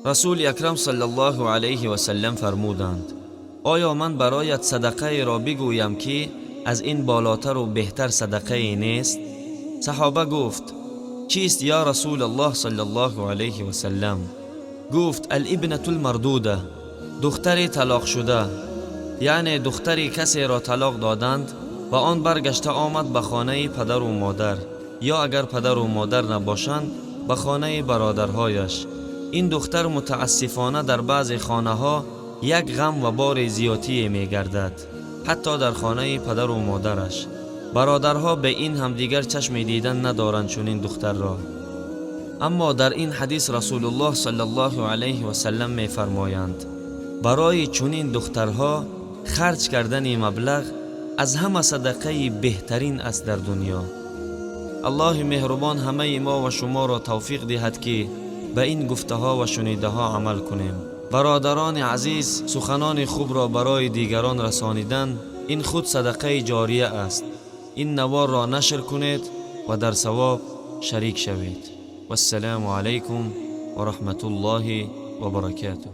Расули Акрам саллаллоҳу алайҳи васаллам фармуданд: оё ман бароят садақаеро бигӯям, ки аз ин болотару беҳтар садақае нест? Саҳоба гуфт: чист, ё Расулаллоҳ саллаллоҳу алайҳи васаллам? Гуфт: алибнатул мардуда, духтари талоқшуда, яъне духтари касеро талоқ доданд ва он баргашта омад ба хонаи падару модар, ё агар падару модар набошанд, ба хонаи бародарҳояш. Ин духтар мутаассифона дар баъзе хонаҳо як ғам ва бори зиёдтие мегардад, ҳатто дар хонаи падару модараш. Бародарҳо ба ин ҳамдигар чашми дидан надоранд чунин духтарро. Аммо дар ин ҳадис Расулуллоҳ саллаллоҳу алайҳи васаллам мефармоянд: барои чунин духтарҳо харҷ кардани маблағ аз ҳама садақаи беҳтарин аст дар дунё. Аллоҳи меҳрубон ҳамаи мо ва шуморо тавфиқ диҳад, ки ба ин гуфтаҳо ва шунидаҳо амал кунем. Бародарони азиз, суханони хубро барои дигарон расонидан ин худ садақаи ҷория аст. Ин наворро нашр кунед ва дар савоб шарик шавед. Вассалому алайкум ва раҳматуллоҳи ва баракатуҳ.